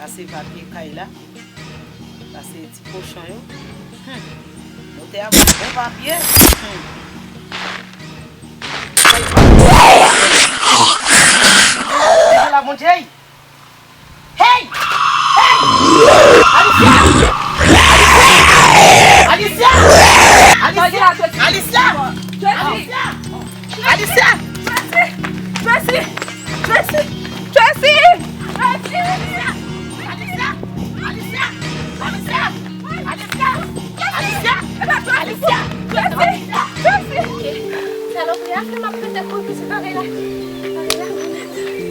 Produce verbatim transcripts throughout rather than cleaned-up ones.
Pase papye kay la. Pase ti kochon yo. Hmm. Motè a bon papye. Hmm. Motè la, Bondye. Hey! Hey! Alicia! Alicia! Alicia! Alicia! Alicia! Alicia! Tracy! Tracy! Tracy! Tracy! Alicia! Alicia! Alicia! Alicia! Alicia! Alicia! Tracy! Tracy! Salopri a fè m ap pete kouri sou bagay la. Bagay la.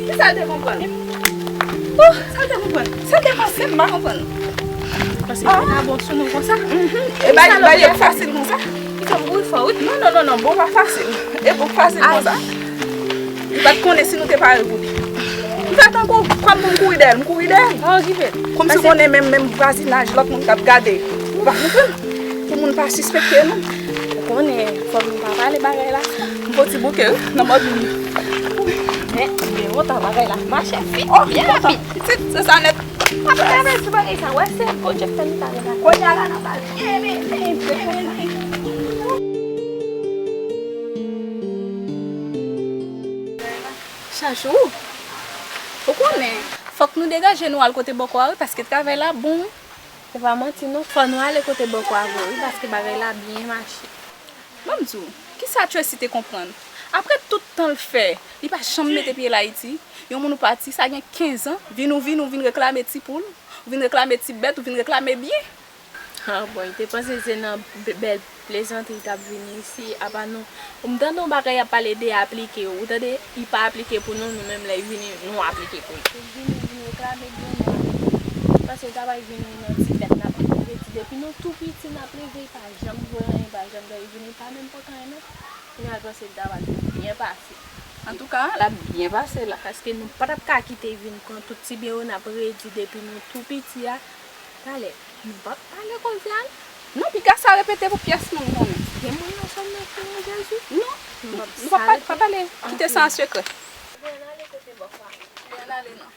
Kisa l te konprann? Oh, sa l te konprann. Sa l te panse m pa konprann. Paske li pa bon sou nou konsa. E bay, bay yo fasil konsa. Li fè m kouri fò, wi. Non, non, non, non, bon pa fasil. E bon fasil konsa. Li pa t konnen si nou te pare pou li. M fè tankou, kòm pou m kouri dèyè l, m kouri dèyè l. Kòmsi w konnen menm, menm vwazinaj, lòt moun k ap gade. Ou pa konprann? Pou moun pa sispekte nou. Ou konnen, fòk nou pa pale bagay la. M fò ti bouke, wi, nan mòd moun. Men, gen lontan bagay la mache vit, byen rapid. Pitit, se sa nèt. Pa pale sou bagay sa, wè, se Bondye k fè nou ta gen la. Kounye a la, n ap pale. Chachou, ou konnen, fòk nou degaje nou al kote bòkò a, wi, paske travay la bon, wi. Se pa manti non, fò nou ale kote bòkò a vre wi, paske bagay la byen mache. Ban m di w, kisa Tracy te konprann? Apre tout tan l fè, li pa janm mete pye l Ayiti. Yon moun ou pati, sa gen kenz an, vin ou vin, ou vin reklame ti poul, ou vin reklame ti bèt, ou vin reklame byen. Ah, bon, li te panse se nan b-, bèl plezantri li t ap vini isi, apa nou, m tande yon bagay y ap pale de aplike, ou tande, li pa aplike pou nou, nou menm lè li vini, nou aplike pou li. Li vini, vin reklame byen, nou aplike. Panse l ta pral vini nan ti fèt, n ap leve, ti depi nou tou piti, n ap leve, li pa janm jwe anyen, pa janm fè, li vini, li pa menm pote anyen non. Kounye a l panse l ta pral vin byen pase. Antouka, l ap byen pase la. Paske nou pa t ap ka kite l vin pran tout ti byen yo n ap redi depi nou tou piti a. Talè, nou p ap pale konsa non. Non, piga sa repete pou pyès moun konnen. Gen moun nan zòn nan ki nan Jezi? Non, nou p ap pa pale. Kite sa an sekrè. Ann ale kote bòkò a. Ann ale non.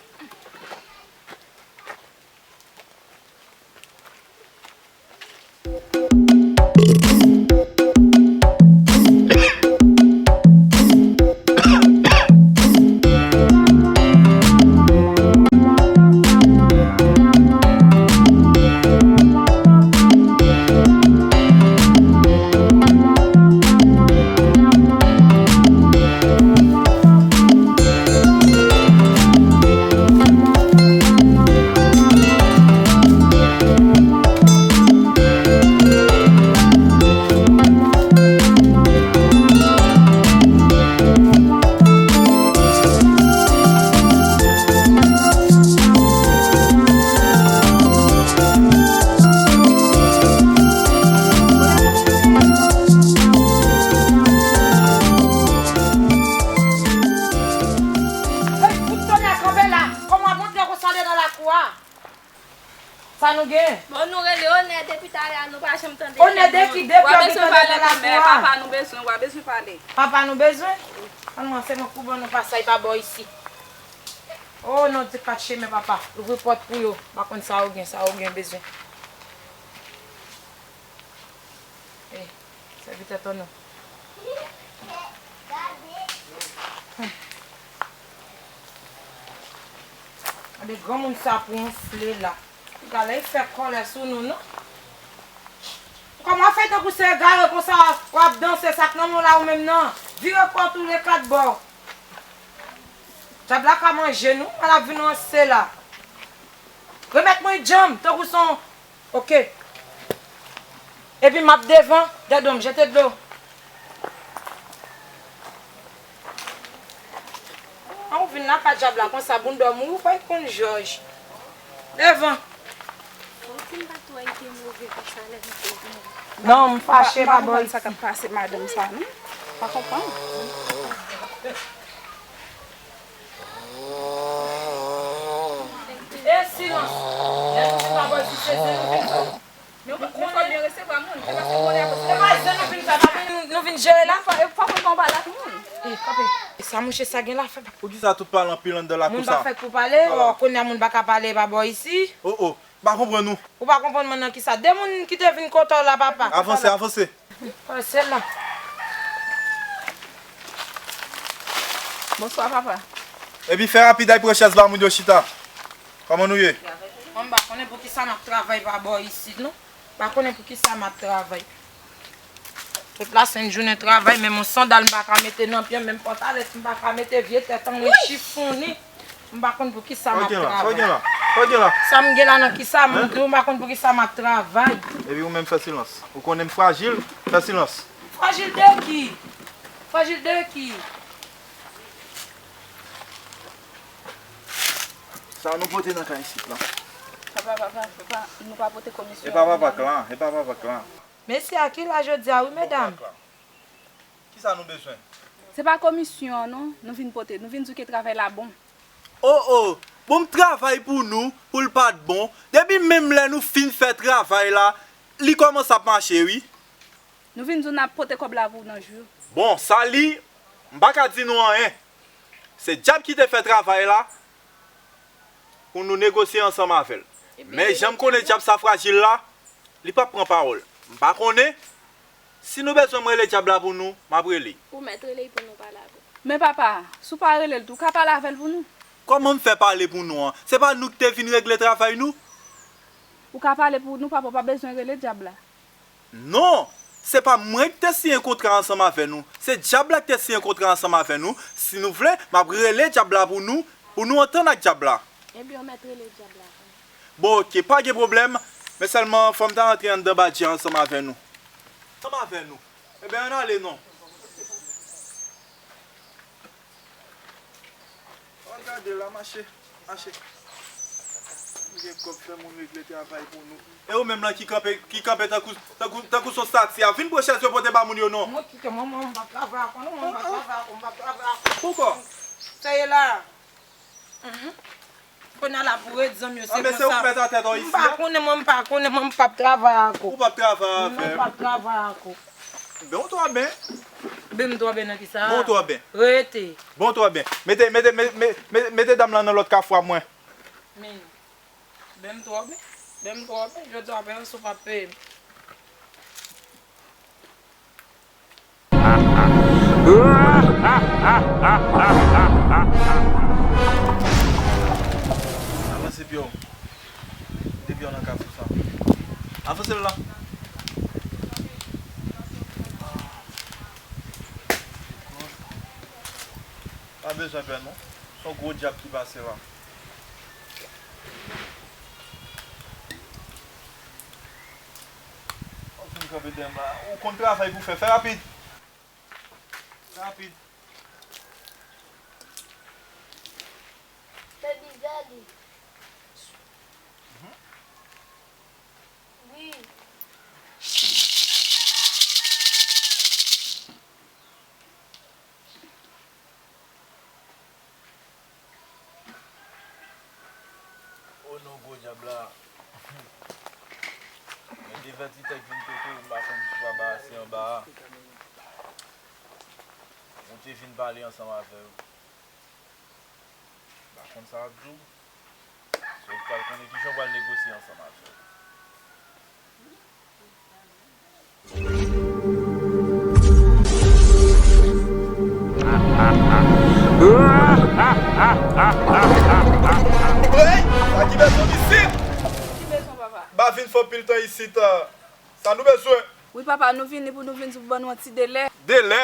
Hey, fout tonnè, kanpe la! Kòman w ap rantre konsa anndan lakou a? Sa nou gen? Bon, nou rele Onè depi talè a, nou pa janm tande. Onè de ki? Depi w ap tande nan lakou a. Papa nou bezwen, w a bezwen pale. Papa nou bezwen? Ann ranse mwen pou ban nou pasaj pa bò isi. O non, di kat chemen, papa. Louvri pòt pou yo. M pa konn sa yo gen, sa yo gen bezwen. E, sèvitè Tòno. Gade granmoun sa pou yon fle la. Gade, li fè kòlè sou nou, non? Kòman w fè tankou se egare konsa w ap danse, sa k nan men w la ou menm nan? Vire kò w tou le kat bò. Dyab la ka manje nou, an ap vin ranse la. Remèt mwen djanm, tankou se yon, oke. Epi m ap devan, dèdo m, jete dlo. An ou vin lakay dyab la konsa, bounda w mouri, ou pa konn jòj. Devan. Ou di m pa twò ete move konsa lè nou te vini. Non, m fache, pa bò isi. Pa konprann sa k ap pase madanm sa, non? Pa konprann. E silans! Lè nou di pa bò isi, se di nou vin. Nou, nou fò byen resevwa moun. Se paske nou konnen apre se pa zen nou vin fè, pa vin nou Nou vin jere la? Fò, fò, fò, fò, pa la pou moun. E, kanpe. E sa, mouche, sa gen la fè. Poukisa tout pale anpil anndan lakou sa? Moun pa fèt pou pale, o, kounye a moun pa ka pale pa bò isi. O, o, m pa konprann ou. Ou pa konprann mwen nan kisa? De moun ki te vin kote w la, papa. Avanse, avanse. Pase la. Bonswa, papa. Epi fè rapid, al pran chèz ba moun yo chita. Kòman nou ye? Mwen m pa konnen poukisa m ap travay pa bò isit, non. M pa konnen poukisa m ap travay. Tout lasent jounen travay, menm yon sandal m pa ka mete nan pye m, menm pantalèt m pa ka mete, vye tèt an wi chifonnen. M pa konn pou kisa m ap travay. Sa w gen la? Sa w gen la? Sa m gen la nan kisa? M di w, m pa konn pou kisa m ap travay. Epi ou menm fè silans. Ou konnen m frajil, fè silans. Frajil de ki? Frajil de ki? Sa nou pote nan kay isit la? Papa, papa, papa, nou pa pote komisyon. E pa papa k lan, e pa papa k lan. Mesye a ki la jodi a wi, medam. Kisa nou bezwen? Se pa komisyon an non, nou vin pote, nou vin di w ke travay la bon. O, o, bon, m travay pou nou, pou l pa t bon. Depi menm lè nou fin fè travay la, li kòmanse ap mache, wi. Nou vin di w n ap pote kòb la pou w nan jou. Bon, sa li, m pa ka di nou anyen. Se dyab ki te fè travay la pou nou negosye ansanm avè l. Men jan m konnen dyab sa frajil la, li p ap pran pawòl. M pa konnen. Si nou bezwen m rele dyab la pou nou, m ap rele. Ou mèt rele l pou nou pale avè l. Men papa, si w pa rele l tou, w ka pale avè l pou nou. Kòman m fè pale pou nou an? Se pa nou ki te vin regle travay nou? Ou ka pale pou nou, papa, w pa bezwen rele dyab la. Non! Se pa mwen ki te siyen kontra ansanm avè nou. Se dyab la ki te siyen kontra ansanm avè nou. Si nou vle, m ap rele dyab la pou nou, pou nou antann ak dyab la. Ebyen, w mèt rele dyab la pou nou. Bon, oke, pa gen pwoblèm. Men sèlman, fò m ta rantre anndan badje ansanm avè nou. Ansanm avè nou. Ebyen, ann ale non. Ann gade la, mache, mache. Nou gen kòb fè moun regle travay pou nou. E ou menm lan ki kanpe, ki kanpe tankou, tankou, tankou s on stati a. Vin pran chèz yo pote ba moun yo non. Mwen kite mwen, mwen, m p ap travay ak ou non, mwen, m p ap travay ak ou, m p ap travay ak ou. Poukò? Sa ye la. Mhm. Kounye a la pou ret zanmi yo, se konsa. Anben, se ou k mèt atè non isi a. M pa konnen, mwen, m pa konnen, mwen, m p ap travay ak ou. Ou p ap travay avè m. Mwen, m p ap travay ak ou. Ben, ou twò ben. Ben, m twò ben nan kisa? Bon, ou twò ben. Rete. Bon, ou twò ben. Mete, mete, me-, me-, me-, mete dam lan nan lòt kafou a mwen. Men, ben m twò ben. Ben m twò ben. Jodi a, ben, si w p ap peye m. Avanse pye w. Depi w nan kafou sa. Avanse la. Pa bezwen pè non. Se yon gwo dyab ki pase la. W ap vin kanpe dèyè m la. Ou konn travay pou fè. Fè rapid. Fè rapid. Fè bizè li. Mhm. Wi. O non, gwo dyab la. Mwen te fè ti tèks vin kote w, m pa konn si w pa ba ase anba a. Mwen te vin pale ansanm avè w. M pa konn sa w ap di w. Se ou k pral konnen kijan w pral negosye ansanm avè l. Hey! Sa ki bezwen isit? Ki bezwen, papa? M pa vin fè anpil tan isit, sa nou bezwen? Wi, papa, nou vini pou nou vin di w ban nou yon ti delè. Delè?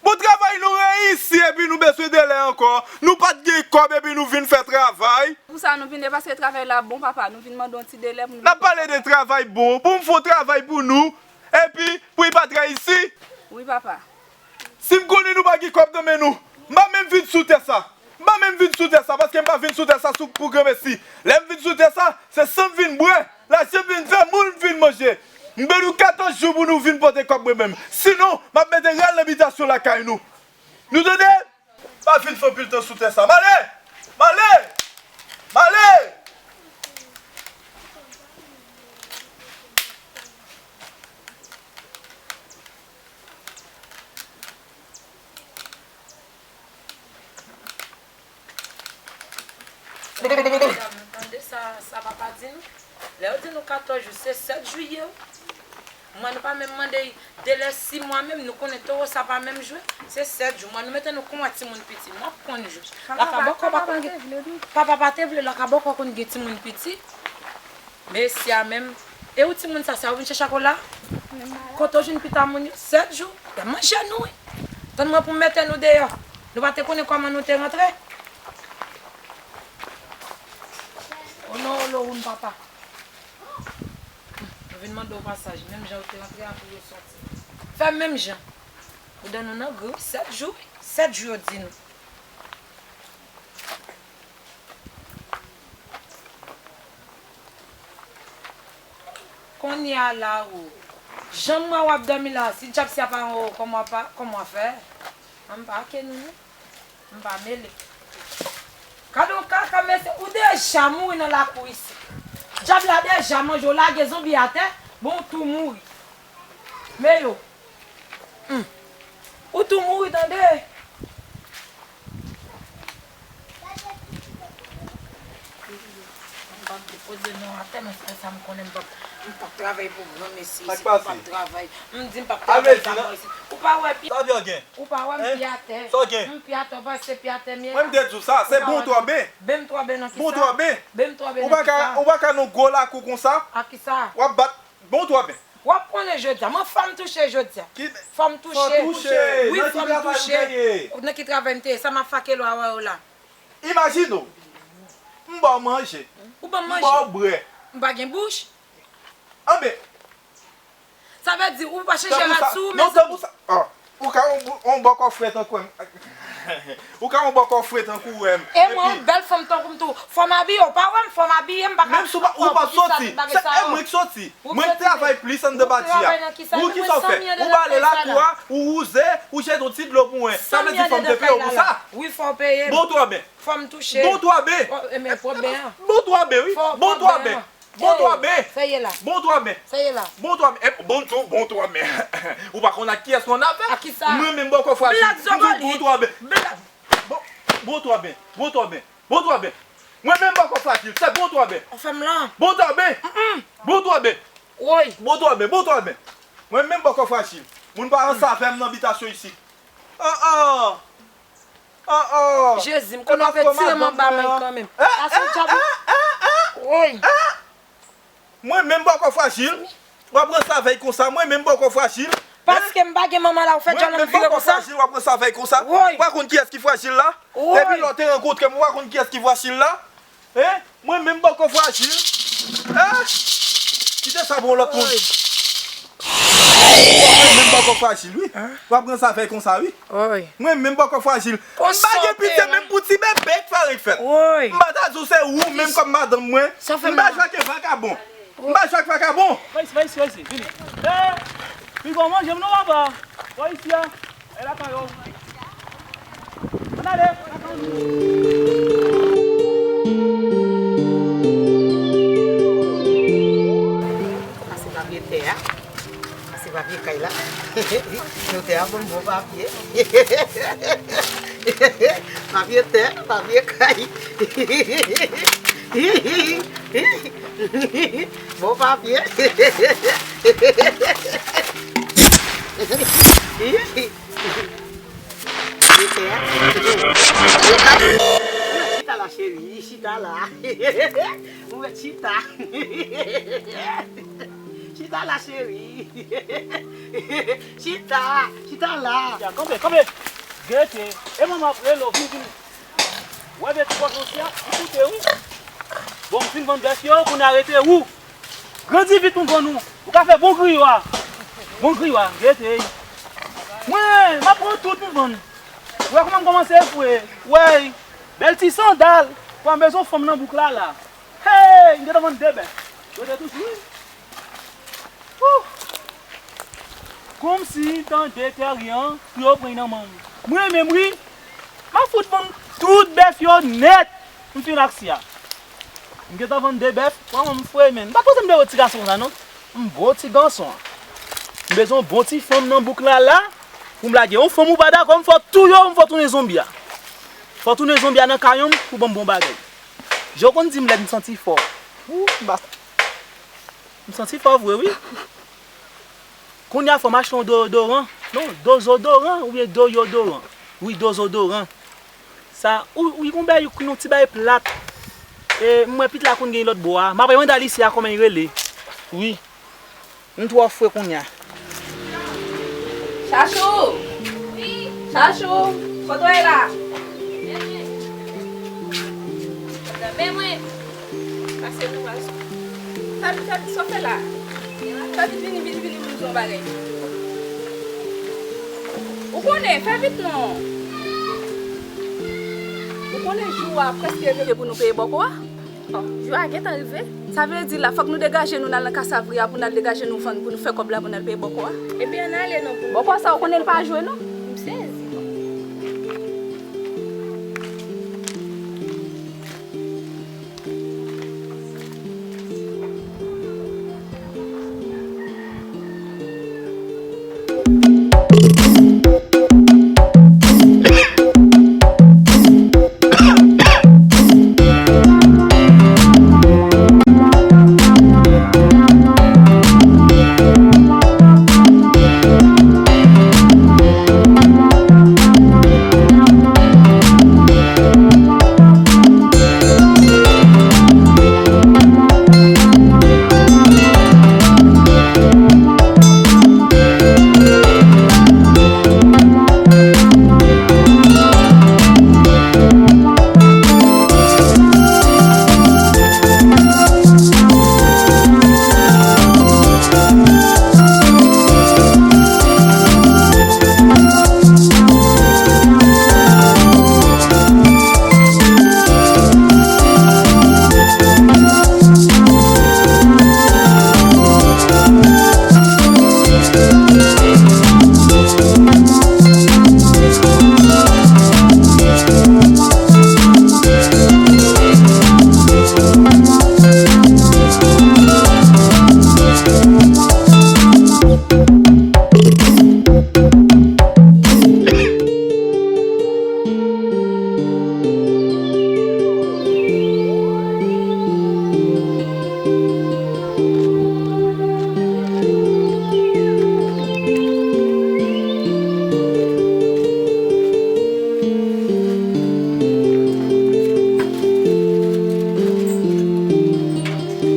Bon, travay nou reyisi epi nou bezwen delè ankò. Nou pa t gen kòb epi nou vin fè travay. Pou sa nou vin, e paske travay la bon, papa. Nou vin mande yon ti delè pou nou. N ap pale de travay bon. Pou m fè yon travay pou nou, epi pou li pa t reyisi? Wi, papa. Si m konnen nou pa gen kòb nan men nou, m pa menm vin sou tè sa. M pa menm vin sou tè sa, paske m pa vin sou tè sa sou, pou granmesi. Lè m vin sou tè sa, se san m vin bwè. Lajan vin fè moun vin manje. M ban nou katòz jou pou nou vin pote kòb mwen menm. Sinon, m ap mete rèl nan bitasyon lakay nou. Nou tande? Pa vin fè anpil tan sou tè sa. M ale! M ale! M ale! M ale! Medam, tande sa, sa papa di nou. Lè yo di nou katòz jou, se sèt jou ye wi. Mwen, nou pa menm mande de lè sis mwa menm, nou konnen towo sa pa menm jwe. Se sèt jou. Mwen, nou mete nou kon wè timoun piti. M ap konn jou. Lakabòkò pa konn gen, papa pa te vle, lakabòkò konn gen timoun piti. Mesye a menm, e ou timoun sa, sa ou vin chèche ak ou la? Kote ou jwenn pita moun yo? Sèt jou, y ap manje nou wi. Tann mwen pou m mete nou deyò. Nou pa te konnen kòman nou te rantre. O non, o lo woun papa. Nou vin mande w pasaj, menm jan ou te rantre a pou yo soti. Fè menm jan. Ou dan nou nan gri wi, sèt jou wi. Sèt jou yo di nou. Kounye a la ou, jan m wè w ap dòmi la, si djab si a pa anwo, kòman w pa, kòman w ap fè? An m pa ake nou non. M pa mele. Gade yon kaka mesye, ou deja mouri nan lakou isit. Djab la deja manje w, lage zonbi atè, bon w tou mouri. Men yo. Hmm. Ou tou mouri tande. M p ap depoze non atè, men se sa m konnen, m p ap, m p ap travay pou gran mesye isit, m p ap travay. M di m p ap travay pa mwen isit. Ou pa wè pi. Sa vye gen? Ou pa wè m pi atè. Sa w gen? M pi atè, w panse pi atè m ye la? Mwen m te di w sa, se bon twò ben. Ben m twò ben nan kisa? Bon twò ben. Ben m twò ben nan kisa? Ou pa ka, ou pa ka nan gwo lakou konsa. A kisa? W ap bat bon twò ben. W ap konnen jodi a. Mwen fò m touche jodi a. Fò m touche. Wi, fò m touche. Nan ki travay m te ye? Sa m ap fake lwa wè yo la. Imajine w. M ba w manje. Ou ban m manje? M ba w bwè. M pa gen bouch? Anben, sa vle di ou pa chanje rad sou ou, mezanmi. Ou ka yon, yon bòkò fre tankou m. Ou ka yon bòkò fre tankou w. E mwen, yon bèl fanm tankou m tou. Fò m abiye, ou pa wè m, fò m abiye, m pa ka. Menm si ou pa soti, se mwen k soti. Mwen k travay plis anndan pati a. Ou kisa w fè? Ou bale lakou a, ou wouze, ou jete yon ti dlo pou mwen. Sa vle di fò m te peye w pou sa? Wi, fò w peye m. Bon twò ben. Fò m touche. Bon twò ben. Bon twò ben, wi. Bon twò ben. Bon twò ben. Sa ye la. Bon twò ben. Sa ye la. Bon twò ben. Bon twò ben. Ou pa konn ak kiyès ou annafè? Ak kisa? Mwen menm bòkò frajil. Blak zòbòlit. Bon twò ben. Bon twò ben. Bon twò ben. Bon twò ben. Mwen menm bòkò frajil. Se bon twò ben. Ou fè m lan. Bon twò ben. Bon twò ben. Woy. Bon twò ben. Bon twò ben. Mwen menm bòkò frajil. Moun pa ranse avè m nan bitasyon isit. Oh, oh. Oh, oh. Jezi, m konnen w ap retire m anba men kanmenm. Sa se yon djab. Woy. Mwen menm bòkò frajil. W ap ranse avè l konsa. Mwen menm bòkò frajil. Paske m pa gen manman la, ou fè djòl an m vire konsa. Mwen menm bòkò frajil, w ap ranse avè l konsa. Woy. Ou pa konn kiyès ki frajil la? Woy. Depi lè w te rankontre m, ou pa konn kiyès ki frajil la? Hein? Mwen menm bòkò frajil. Hein? Kite sa pou yon lòt moun. Mwen menm bòkò frajil, wi. W ap ranse avè l konsa, wi. Mwen menm bòkò frajil. M pa gen pitye menm pou ti bebe k fè anyen k fèt. M pa ta di w se ou menm kòm madanm mwen. M pa jwe ak vakabon. M pa jwe ak vakabon. Fè isi, fè isi, fè isi, vini. Eh, piga w manje m non, papa. Fè isi a. E lakay yo. Ann ale. Sa se papye tè a. Sa se papye kay la. Notè a ban m bon papye. Papye tè, papye kay. Bon papye. Chita la, cheri, chita la. Ou mèt chita. Chita la, cheri. Chita, chita la. Ya, kanpe, kanpe. Gete, e manman ap rele w, vin, vin. Wè de ti pòch ansyen an, li koute wi. Bon, m fin vann bèf yo, kounye a rete ou. Grandi vit pou m vann ou. Ou ka fè bon griyo a. Bon griyo a, gete. Mwen, m ap pran tout pou m vann. Ou wè kòman m kòmanse fre. Wè, bèl ti sandal. Pran bezwen fanm nan bouk la la. Hey, m gentan vann de bèf. Yo te tou di wi. Wouh! Kòmsi m tande tè ryan pou yo pran nan men m. Mwen menm wi, m ap fout vann tout bèf yo nèt. M fin ak si a. M gentan vann de bèf, mwen menm m fre men. M pa poze m de ti gason konsa non. M bon ti gason. M bezwen yon bon ti fanm nan bouk la la. Pou m lage yon fanm ou pa dakò, m fò touye w, m fò tounen zonbi a. Fò tounen zonbi a nan kayon m pou ban m bon bagay. Jan w konn di m lèd, m santi fò. Ou, m pa. M santi fò vre, wi. Kounye a fò m achte yon deodoran. Non, dozodoran oubyen doyodoran. Wi, dozodoran. Sa, ou, ou gon bagay, yon ti bagay plat. E, m wè pitit la konn gen lòt bò a. M ap mande Alicia kòman li rele. Wi. M twò fre kounye a. Chachou! Wi. Chachou! Kote w ye la? Men mwen. Pase nou pase. Sa, sa, sa w fè la? Sa, vini, vini, vini, vini, pou m di w yon bagay. Ou konnen, fè vit non. Ou konnen jou a prèske rive pou nou peye bòkò a? Jou a gentan rive. Sa vle di la, fòk nou degaje nou, n al nan Kasavri a pou n al degaje nou vann, pou nou fè kòb la, pou n al peye bòkò a. Ebyen, ann ale non pou nou. Bòkò sa, ou konnen l pa jwe non. M sezi.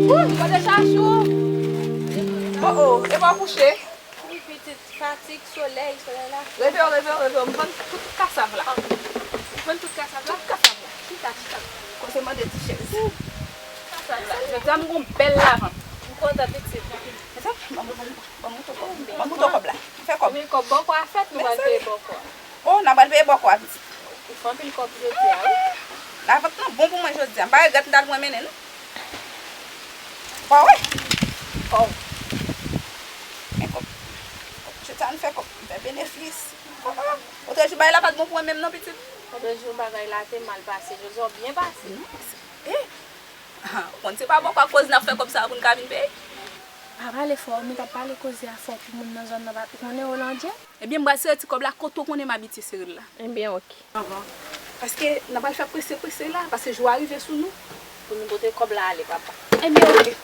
Ooh, kote Chachou? Oh, oh, e pa w kouche? Wi, pitit, fatig, solèy, solèy la. Leve w, leve w, leve w. M vann tout kasav la. Ou vann tout kasav la? Tout kasav la. Chita, chita. Koze mande ti chèz. Kasav la. Jodi a m gon bèl lavant. M kontan, pitit. Mezanmi, ban m, ban m, ban m moute kòb. Ban m moute kòb la. M fè kòb. Men kòb bòkò a fèt, nou pral peye bòkò a. Oh, n a pral peye bòkò a, pitit. Ou fè anpil kòb jodi a, wi. Lavant lan bon pou mwen jodi a. M pa regrèt m t al pran mennen, non. Bon, wi. Kòb. Men kòb. Kòb. Jodi a, n fè kòb. M fè benefis. Ah, ah. Otrejou, bagay la pa t bon pou mwen menm, non, pitit. Otrejou, bagay la te mal pase. Jodi a, w byen pase. Non, eh. Ah, ou konn se pa bòkò a k koz n ap fè kòb sa a pou n ka vin peye? Pa pale fò, m t ap pale koze a fò pou moun nan zòn nan pa konnen Olandye. Ebyen, m pral sere ti kòb la kote w konnen m abitye sere l la. Ebyen, oke. Paske n ap al fè prese, prese la, paske jou a rive sou nou. Pou nou pote kòb la ale, papa. Ebyen, oke.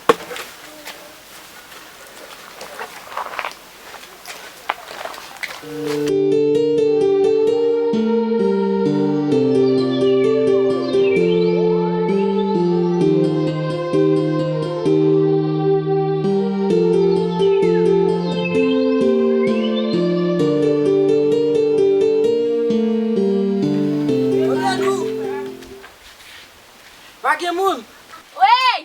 Pa gen moun? Wey!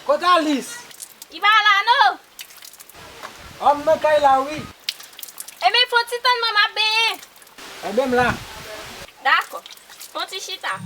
Kote Alis? Li pa la, non. Ò, m nan kay la, wi. Ebyen, fè yon ti tann mwen, m ap benyen. Ebyen, m la. Dakò. Fè yon ti chita.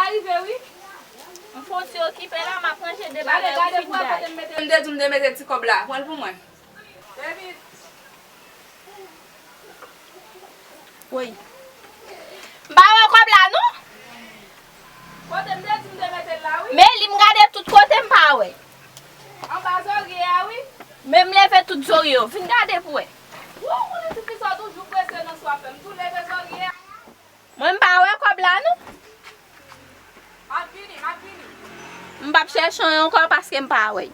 Rive wi. M fon ti okipe la, m ap ranje de bagay ou fin gaye. M te di m te mete ti kòb la. Pran l pou mwen. David. Woy. M pa wè kòb la non. Kote m te di m te mete l la wi. Men li m gade tout kote m pa wè. Anba zòrye a wi. Men m leve tout zòrye yo. Vin gade pou wè. Ou konnen tout ki sa w toujou prese nan sa w ap fè. M tou leve zòrye a. Mwen m pa wè kòb la non. M ap vini, m ap vini. M p ap chèche anyen ankò paske m pa wè.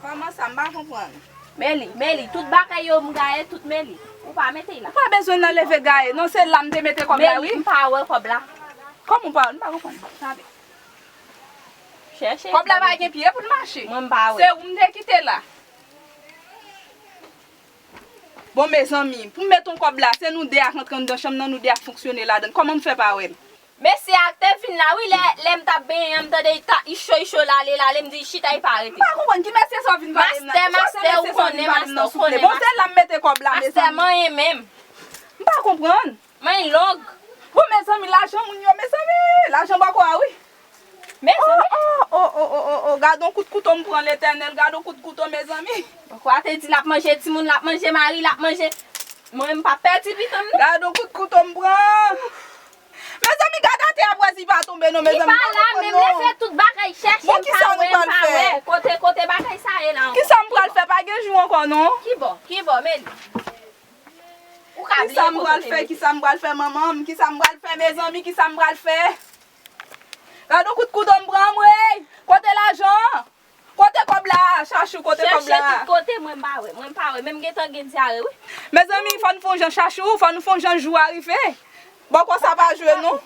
Kòman sa? M pa konprann. Meli, Meli, tout bagay yo m gaye, tout Meli. Ou pa mete la. Ou pa bezwen nan leve gaye. Non, se la m te mete kòb la, wi. Meli, m pa wè kòb la. Kòman ou pa wè? M pa konprann. Sa vle. Chèche. Kòb la pa gen pye pou l mache. Mwen m pa wè. Se ou m te kite la. Bon, mezanmi, pou m met yon kòb la, se nou de a k antre anndan chanm nan, nou de a k fonksyone ladan l. Kòman m fè pa wè l? Mesye a te vin la, wi, lè, lè m t ap benyen an, m tande li ta, li cho, li cho, l ale, l ale, m di l chita, li pa rete. M pa konprann ki mesye sa w vin pale m nan. Mastè, mastè, ou konnen mastè, ou konnen mastè. Bon, se la m mete kòb la, mezanmi. Mastè manyen menm. M pa konprann. Manyen long. Bon, mezanmi, lajan moun yo, mezanmi, lajan bòkò a, wi. Mezanmi. Oh, oh, oh, oh, oh, oh, oh, gad on kout kouto m pran, Letènèl, gad on kout kouto, mezanmi. Bòkò a te di l ap manje timoun, l ap manje mari, l ap manje. Mwen, m p ap pèdi pitit mwen, non. Gad on kout kouto m pran. Mezanmi, gad atè a, pwèzi pa tonbe, non, mezanmi. Li pa la, men m leve tout bagay chèche, m pa wè, m pa wè. Kote, kote bagay sa ye la ankò? Kisa m pral fè? Pa gen jou ankò, non. Ki bò? Ki bò, Meli? Ou ka bliye kote te mete. Kisa m pral fè? Kisa m pral fè, manman m? Kisa m pral fè, mezanmi? Kisa m pral fè? Gad on kout kouto m pran, mwen. Kote lajan an? Kote kòb la? Chachou, kote kòb la? Chèche tout kote, mwen m pa wè. Mwen m pa wè. Men m gentan gen dyare, wi. Mezanmi, fò n fè yon jan, Chachou, fò n fè yon jan jou a rive. Bòkò sa pa jwe, non.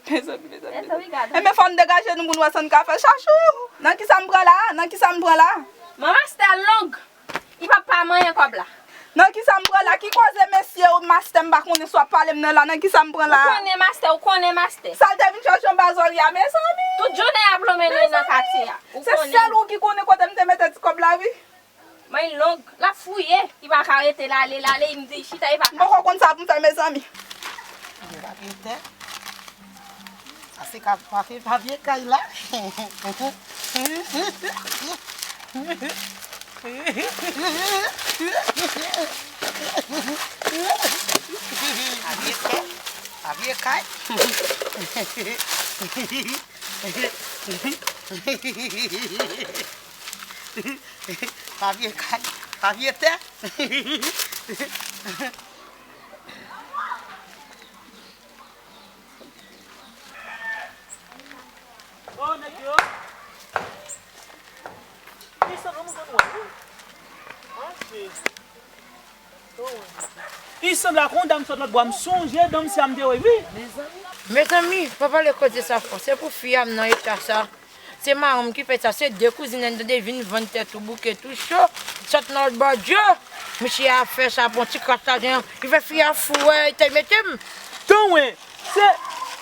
Mezanmi, mezanmi, mezanmi. Enben, fò n degaje nou pou n wè sa n ka fè. Chachou, nan kisa m pran la? Nan kisa m pran la? Manman, mastè long. Li p ap pa manyen kòb la. Nan kisa m pran la? Ki koze mesye ou mastè m pa konnen sa w ap pale m nan la? Nan kisa m pran la? Ou konnen mastè, ou konnen mastè. Sa l te vin chèche anba zòrye a, mezanmi. Tout jounen y ap lonmen nou nan katye a. Ou konnen. Se sèl ou ki konnen kote m te mete ti kòb la, wi. Manyen long, l ap fouye. Li pa ka rete, l ale, l ale, li m di l chita, li pa ka. M poko konn sa pou m fè, mezanmi. Li pa gen tè. Sa se ka papye, papye kay la. Papye kay, papye kay. Papye kay, papye tè. Oh, nèg yo. Li sanble yon moun konn wè, wi. Mache. Oh, wi. Li sanble ak yon dam sot lòt bò a. M sonje dan misye a m te wè, wi. Mezanmi, pa pale koze sa fò. Se pou fi a m nan eta sa. Se maranm ki fè sa, se de kouzin an tande vin vann tèt ou bouke tou cho, sot nan lòt bò dyo. Misye a fè sa pou yon ti kras lajan, li fè fi a fou, wè, li te mete m. Tan wen, se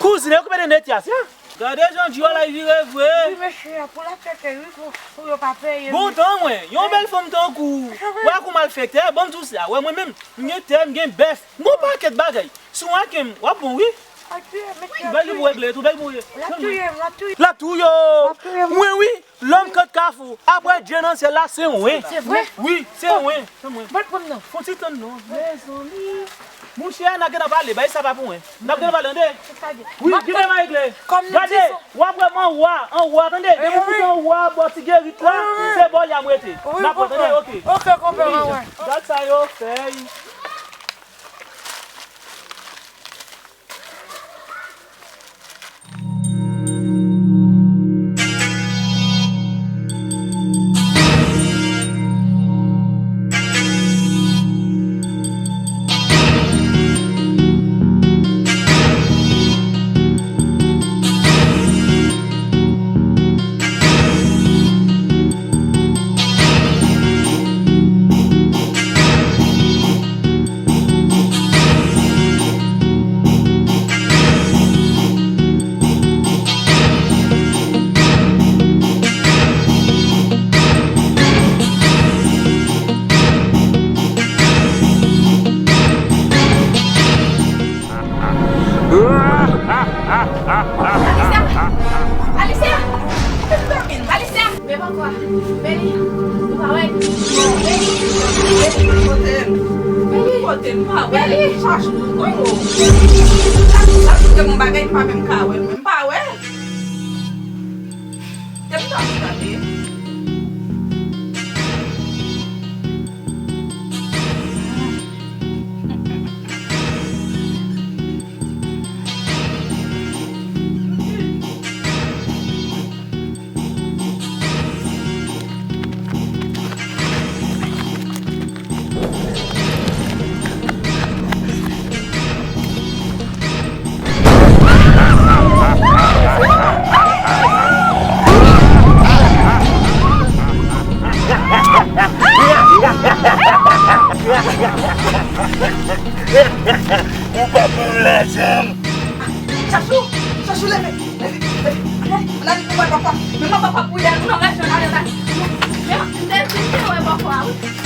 kouzin an ki mete Netyas, ya. Gade jan dyo a la vire vre. Wi, mesye, pou la tèt, wi, pou, pou yo pa peye. Bon, tan wen, yon bèl fanm tankou w, wè ak yon malfektè, ban m di w sa, wè mwen menm, m gen tè, m gen bèf, m gen yon pakèt bagay. Si w ak m, w ap bon, wi. Tout bèl pou regle, tout bèl pou regle. L ap touye m, l ap touye m. L ap touye w. L ap touye m. Mwen, wi, lòm kant kafou. Apre Dye nan syèl la, se mwen. Se vre? Wi, se mwen. Se mwen. Ban l pran m non. Fon ti tann non. Mezanmi. Mouche, n ap gentan pale, bay sa pa pou mwen. N ap gentan pale, tande. Wi, ki bagay regle. Gade, w ap wè m anwa, anwa, tande. Depi w moute anwa, bò ti gerit la, se bò y a m rete. N ap wè, tande, oke. Oke, konpè, mwen wè. Gad sa yo fè. Kote l? Kote l? M pa wè l. Chache m. Kote l? Sa, sa, se yon bagay m pa menm ka wè l. M pa wè l. Depi sa m gade. Ou pa pou lajan. Chachou, Chachou, leve, leve, leve. Ann ale pou wè papa. Men mwen papa pou yè. Non, rete, ann ale, ann ale. Men, m te, m te wè papa, wi.